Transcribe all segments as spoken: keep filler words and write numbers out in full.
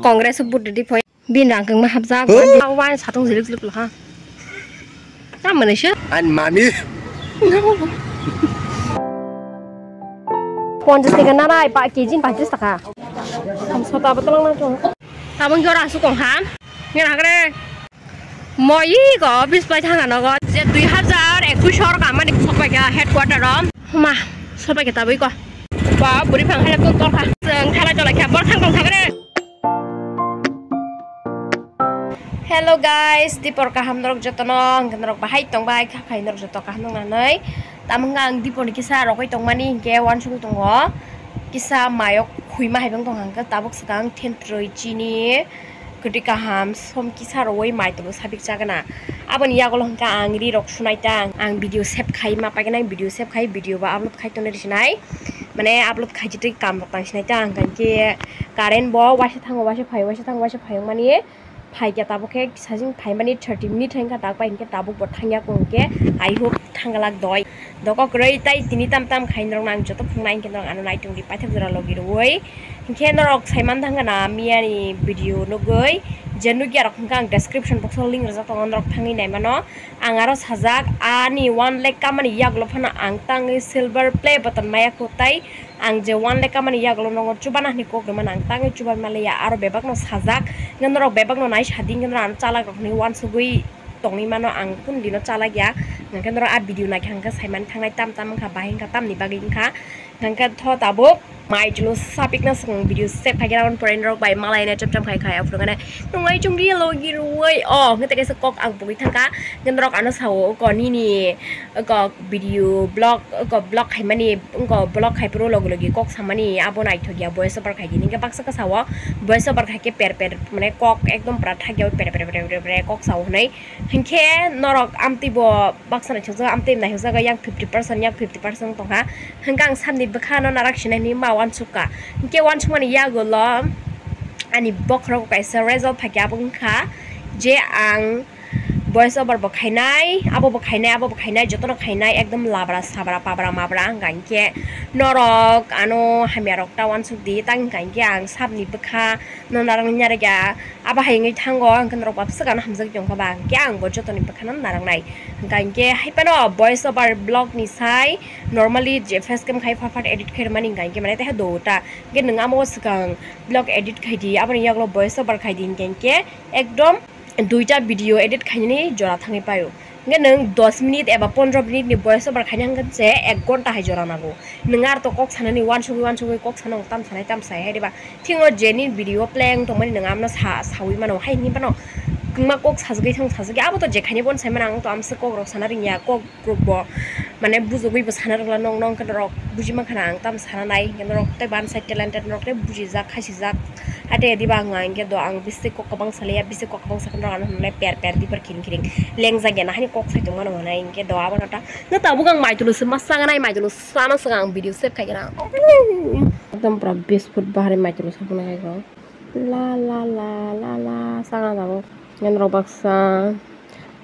Congress o vote ridi phoi. Bin rang kengma hapjak. Huh? Wine satung jilik jilik ha. Tam mani se. An mami. Ponchas taka na nai, pa kg ni paitris taka. Samsota botol nang chung. Tabung jora su kong ha. Ngen hagre. Moi ko bis pai thanga nogo. Je dui hazar ekush sor kamani sok pai kha headquarter o. Huma, sok pai kha tabui ko. Ba buri phang hai ko kor kha. Seng thala jola kha bor thang kong thagre. Hello guys, dipor kaham norok jotono, hwnkhe norok bahai tongbai, kha khai norok joto kaham nang nanai. Tamo hwnkha ang dipor ni kisa rokoi tongmani hwnkhe wansugwi tongo. Kisa mayok khuima hai bang tong hwnkhe tabuk swkang thentroi chini kwtwi kaham som kisa rowoi mai tongo sabik chagana. Aboni yagulo hwnkha ang ri rok sunai ta ang, ang video save khai ma paikhe nai, video save khai video bo upload khai tongnai sinai. Mane upload khai chitwi kam rok tang sinai ta ang, hwnkha khe current bo waisa thango, waisa phai, waisa thango, waisa phai wngmani. Phaikhe tabuk khe sajing phaimani thirty minute hwnkha, tak bai hinkhe tabuk bo thangya kung khe, I hope thanggalak doi. Doko kwrwi tai tini tam tam khai norok nang joto phungnai hinkhe norok ano naitung di paithak jora logi rwui. Hinkhe norok saiman thangkha na miyani video nugui, je nukya rok hwnkha ang description box o link rijak tongo, norok thangwi naimano. Ang aro sajak ani one lakh kamani yagulo phano ang tangwi silver play button maya kho tai. Ang je one lakh kamani yagulo nongo chubana hwnwi kok rwmani ang tangwi chubai manliya, aro bebakno sajak, hwnkhe norok bebakno nai sadi, hwnkhe norok ano chalak rok hwnwi wansugwi tongwi mano, ang kunu dino chalak ya, hwnkhe norok a video naikha hwnkhe saimani thangnai tam tam wngkha, bahai wngkha, tamni bagwi wngkha, hwnkhe tho tabuk mai chwlo sapikna swkang video save khaikhe, aboni pore norok bai malaina cham cham khai khai, aphuru hwnkhe nunglai chungri logi rwui, o hwnkhe tei kaisa kok ang pugui thangkha, hwnkhe norok ano sao, oko nini, oko video blog, oko blog khaimani, oko blog khai phuru logi logi kok samani abo naithok ya, voice over khai di, hinkhe baksa khe sao voice over khai khe per per mane kok ekdom pura thak ya per per per per per kok sao hwnwi, hinkhe norok amtwi bo baksa naithokjak, amtwi naithokjak yang fifty percent yang fifty percent tongkha, hinkhe ang sabni bwkhano narak sinai hwnwi ma wansukha, hinkhe wansukmani yagulo ani bokhorok kaisa result phaikhe abo wngkha je ang voice over bo khainai, abo bo khainai, abo bo khainai, jotono khainai, ekdom labra sabra pabra mabra wngkha hinkhe norok ano hamya rok ta wansuk di, tang wngkha hinkhe ang sabni bwkha no narwkna narwkya, abo hai wngwi thango, hwnkhe norok bapswk ano hamjagwi tongkha ba, hinkhe ang bo jotoni bwkhano narwknai, wngkha hinkhe hai phano voice over blog ni sai normally je face cam khai phat phat edit khai rwmani wngkha hinkhe mane teha do ta, hinkhe nwng amo swkang blog edit khai di, aboni yagulo voice over khai di, hinkhe hinkhe ekdom duita video edit khainani jora thangwi paio. Hwnkhe nwng dos minute eba pondro minute ni voice over khaina hwnkhe se ek ghonta hai jora nango. Nwng aro to kok sanani wansugwi wansugwi kok sana tam sanai tam sai hai diba. Thingo jeni video play wng tongmani nwng amno sa sawi mano hai hinwi phano kwngma kok sajagwi thang sajagwi abo to jekhaini bono sai mano ang to amse kok rok sana rwngya kok rok bo mane bujugwi bo sana rwgla nong nong khe norok buji mankha na ang tam sana nai hinkhe norok tei bansai talented norok tei bujijak khaisijak. Hade diba ang hinkhe do ang bisi kok kwbang salaiya, bisi kok kwbang sakhe norok ano hwnlai per per dipor khiring khiring lengjak ya na hani kok sai tongmano hwnwi hinkhe do abono ta. Nw tabuk ang maitulu se ma sanganai, maitulu sana swkang ang video save khai gana. Ekdom pura biscuit bahari maitulu sabuna khai ko. La la la la la sagana tabuk. Ngen rok baksa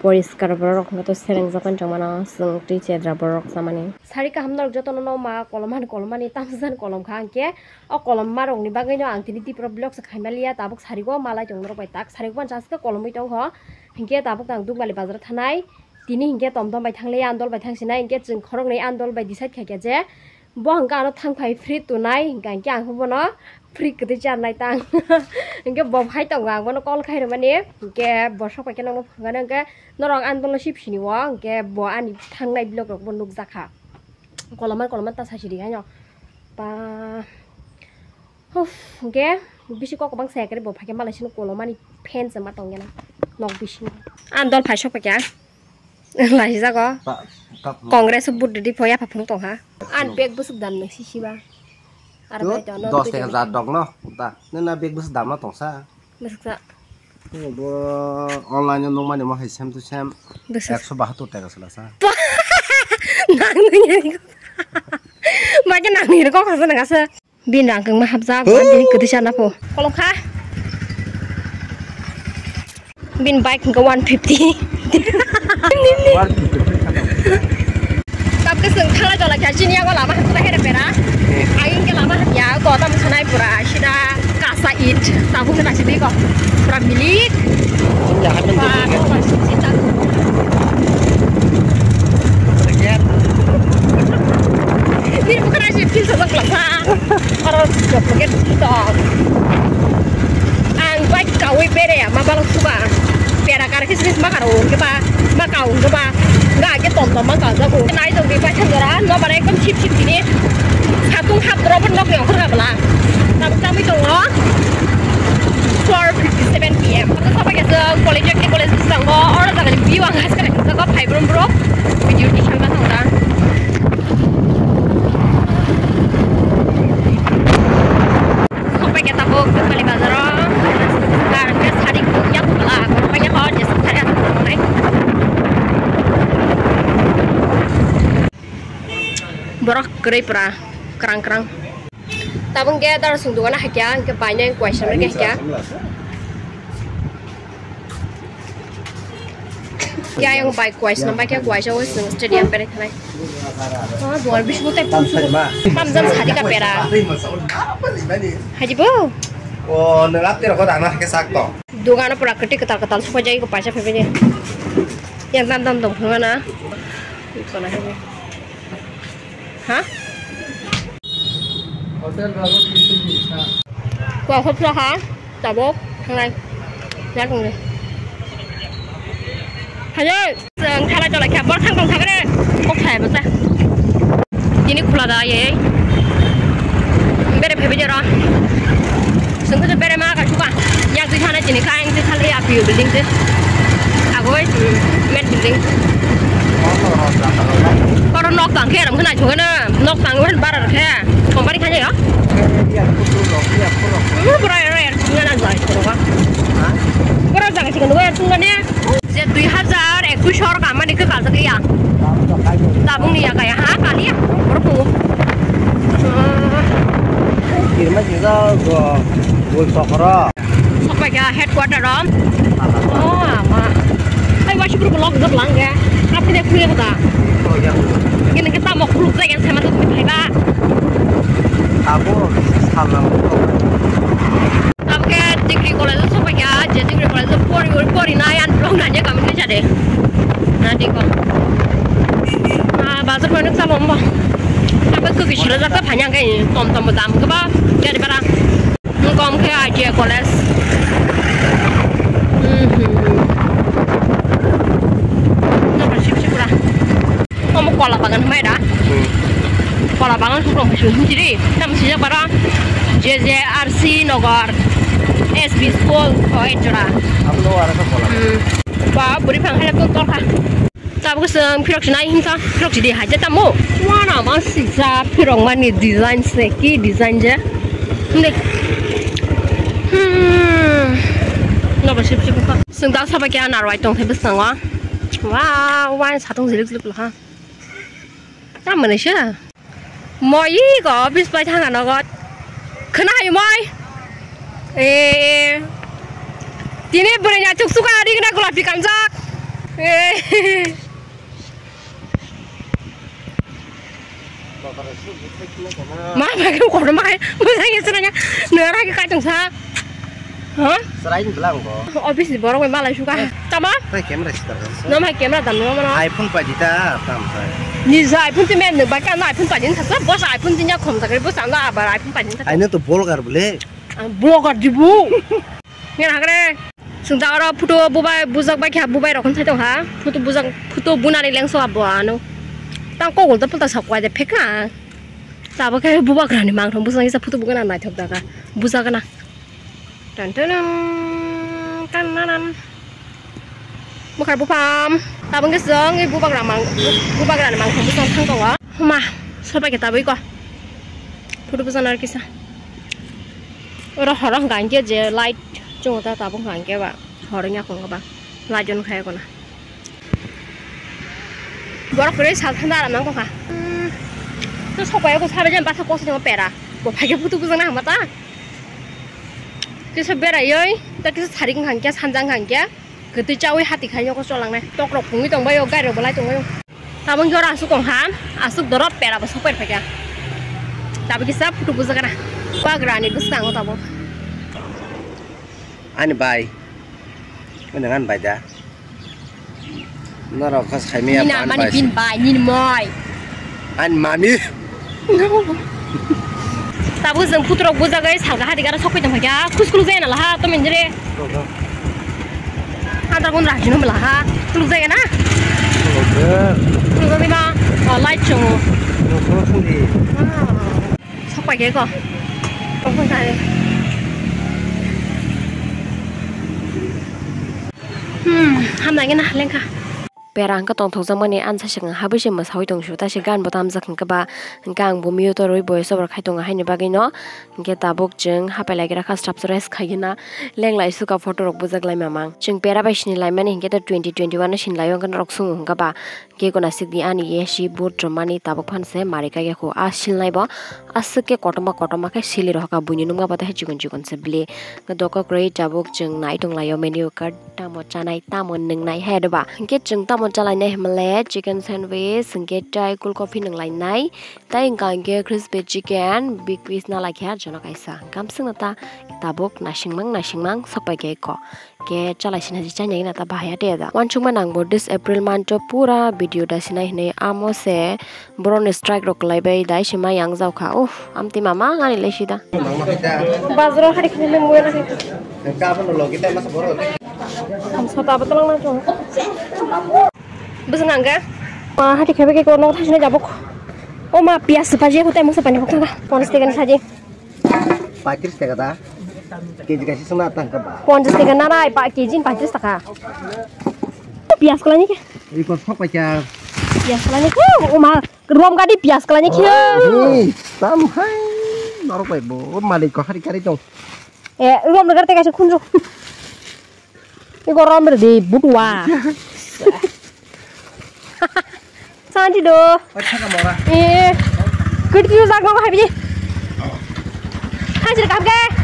poriskar borok hwnkhe to serengjak mani chwng mano chwng twi chedra borok samani. Sari kaham norok jotono no ma kolom han kolom mani tamsa jan kolom kha hinkhe o kolom ma rokni bagwino ang tini Tripura vlog se khaimaliya tabuk sarigo malai tong norok bai tak sarigo mansa aske kolomwi tongkho hinkhe tabuk ang Dukbali bazar thanai tini hinkhe tomtom bai thangliya andol bai thangsinai hinkhe chwng khoroknwi andol bai decide khaikha je Bo hwnka ano thang phai free tunai, hwnka hinkhe ang bono free kwtwi charnai tang. Hinkhe bo hai tongo, ang bono call khai rwmani, hinkhe bo sok pai khe nokno phunukgani, hinkhe norok ani dolo sip sini o, hinkhe bo ani thangnai vlog rok bo nukjakha. Koloma koloma ta sai sidi haino. Ba, huf, hinkhe bisi kok kwbang saya khe bo phai khe malai sini kolomani fan se ma tong gena nok bisingo. Ani dol phai sok pai kha. Laijak o. Ta, ta, Congress o vote ridi pho yapha phung tong ha. An bag bwswk dam nang sisi ba. Ar to bai to, no dos taka jat dok no. Ta, nena bag bwswk dam no tong sa. Bwswk sa. Bo online o nung mani mo hai sem to sem. Bwswk. Ekso bahattor taka sala sa. Nang nung ya. Ba ke nang ni ko khasa nang asa. Bin rang kengma hapjak, bini kwtwi sana pho. Kolom kha. Bin bike hwnkhe one fifty. Tabukhe chwng thala jola kha chini yago lama hapjak here pera. Aying khe lama hapya, ko tam sanai pura sida kasa i Tabuk na sini ko. Pura milik. Ya, kan. Wah, kau masih cinta. Ini bukan aja feel sama kelapa. Orang joget gitu. Ang bike kawai bere ya, mabal suka. Pera kar kis kis makaro, kepa makau kepa. Nggak aja tom tom makau jago. Nai jong di pasan dora, no bare ekdom chip chip ini. Satung hap dora pun nok yang kurang bela. Tam tam itu lo. Four fifty seven P M. Apa kita college ke college kita nggak orang jangan biwang hasil kita kau five room bro. Video di sana sana. Sokpai khe tabuk Bethali bazaro. Ar hwnkhe sari kung yak wngla, borok bai yakho jesa sari aswk tongnai. Borok kwrwi pura, kwrang kwrang. Tabuk hwnkhe daro song dogano haikha, hwnkhe bainai kuaisa rwkhe haikha. Ya, yang bike kuaisa, bike ya kuaisa, o chwng stadium berai thanai. Oh, duar bisingo tei tamjani sadi ka pera. Haji bo? O, nwng apni rokho dana ke sak to. Dogano pura kwtwi kwtal kwtal sokha jai ko paisa phaibai de. Yang tam tam dong phunga na. Ha? Hotel rabo kisi kisa. Kua hopra ha? Tabuk thangnai. Ya tongde. Hayo, chwng thala cholai kha, bor thang tong thagre. Kok thai bata. Tini khula da ye. Bere phebe jero. Sengkho bere ma ka chuka. Yak twi thana chini ka eng twi thale ya piu building te. Agoi, met building. Oro nok tang khe ram khna chugana. Nok tang wen bara khe. Company khanya ya. Bura ero er chunga na jai chunga. Bura jaga chunga na er chunga ne. Je dui hajar ekush or kamani ke kalta ke ya. Tabung ni ya kaya ha kali ya. Bura pungu. Kirma jida go gol sokro. Sokpai kha headquarter o. Oh, ama. Ai, washi group log jok lang ge. Apni de khuye kota. Oh, ya. Gini kita mau khuluk jai yang sama tuh, hai, Pak. Abo, salam. Abo ke degree college o sokpai kha, je degree college o pori, pori na yan blog na je kamu ni jade. Na, di ko. Ah, bazar mana sama mo. Tapi ke kisila jaka banyak kayak tom tom dam ke ba, jadi barang. Kom khe I T I college. Mhm. Nokra sip sip pura. Omo kola bagan hwnbai da? Hmm. Kola bagan hukrok bisu hinjiri. Tam sijak bara J J R C Nagar S B school o ejora. Abo no ara ka kola. Hmm. Ba buri phang khalak tong tolkha. Tabuk chwng phirok sinai himsa, phirok sidi hai je tamo. Wana ma sisa phirok mani design se, ki design je. Hinde. Hmm. Nobo sip sip ko. Chwng da sabai khe narwai tong thai bwskango. Wow, wai satung jilik jilik ha. Tamoni se. Moi go office pai thanga nogo. Khna hai moi. Eh. Tini bwrwi ya chuk chuk ari gna golapi kanjak. Eh. Ma ma ke kono ma. Mo thang ye sranya. Nara ke kai tong sa. Ha? Serai ni belang ko. Office ni borok bai malai suka. Eh. Tama? Tei camera sitar kan. Nom hai camera dam nom mana. iPhone pa jita tam sai. Ni sa iPhone ti men ba kan iPhone pa jin sa. Bos iPhone ti nya khom ta kare bos ang abar iPhone pa jin sa. Aino to blogger bole. Ang blogger dibu. Ngen hagre. Sung ta oro photo bubai bujak bai kha bubai rok sai tong ha. Photo bujak photo bunani lengso abo ano. Tang kogol to pulta sa kwai de pheka. Tabo khe bubagrani mangthong bwskango kisa photo bugana naithok daga. Bujakna. Tan tan tan tan. Bukhar bupham. Tabuk khe chwng bubagra mang bubagrani mangthong bwskango thang tongo. Huma, sobai khe tabuk ko. Photo bujana kisa. Oro horo hwnkha hinkhe je light chwngo ta tabuk hwnkha hinkhe ba horo wngya khungo ba light on khai khuna. Borok kwrwi sal thanda aram nang tongkha. Hmm. To sopai ko sabe jam batha kosni mo pera. Bo phai ke photo bujang na hama ta. Kisa beraioi ta kisa saring hangkya sanjang hangkya. Kwtwi chawi hati khai yoko cholangnai. Tok rok phungwi tongbai o gari rok bolai tongbai o. Tabuk jora aswk tong ha, aswk dorop pera bo sok pai phaikha. Tabuk kisa photo bujak na. Bubagrani bwskango tabuk. Ani bai. Ani ngan bai da. Norok khas khaimia Nina ban mani bai. Bin bai, nini moi. Ani mami. Tabuk jeng putrok bujagai salga hadi gara sokoi tongkha kya. Khus khuluk jaya nala ha, to minjire. Hadra gun rajino mala ha. Khuluk jaya na? Khuluk jaya ma. Oh, light chongo. Sokpai khe ko. Hmm, hamna gena lengkha. Pera hwnkhe tongthokjakmani ansa swkang habwi se mwsawi tongsu, ta se gan bo tamjak hwnkhe ba, hwnkhe ang bo mute rwi voice over khai tongo haini bagwino, hwnkhe tabuk chwng hapai lai gra kha, subscribe khaigena lenglai suka photo rok bujak lai mamang. Chwng pera bai sini laimani hwnkhe ta twenty twenty-one no sini laio hwnkhe norok sungo hwnkhe ba, Kekuna sikdi ani ye si boat rwmani tabuk phan se mari kaiya khu. A silnai bo aswk khe kotorma kotorma khe sili rohorkha, buini nukma bo tei chikon chikon se bili. Doka kwrwi tabuk chwng nai tonglaio menu card, tamo chanai tamo nwngnai hai doba. Hinkhe chwng tamo chalainai hwnmale chicken sandwich, hinkhe chai cold coffee nwnglainai. Tei hwnkha hinkhe crispy chicken big piece na laikha jono kaisa. Kamswkno ta tabuk naisingmang naisingmang sokpai khe ko. Khe chalai sina je chaina gina ta bahai ya te da. Wansukma nang bo this April month o pura video da sinai hinui amo se borok ni strike rok kwlai bai dai sima yang jao kha. Uff, amtwi mama ngani lai sida. Bazar o hari khini mui na. Samsa ta botol na chong. Bwswng ang ga. Ma hati khebe ke ko nok thasina jabok. O ma piyas se paji ko tai masa pani bok thang da. Ponchas taka ni saji. Paitris taka da. Keji kaisa songna tang ka ba. Ponchas taka na rai, pa keji ni paitris taka. Piyas kwlai ni khe. Iko sok paikha. Piyas kwlai ni khe. O ma rom gadi piyas kwlai ni khe. Hei, tam hai. Norok bai bo malik ko hari kari tong. E, rom gadi kaisa khunju. Iko rom redi butwa. Santi do. Oi, thaka mora. Eh. Kit kit jak nang hai bi. Hai sir kap ge.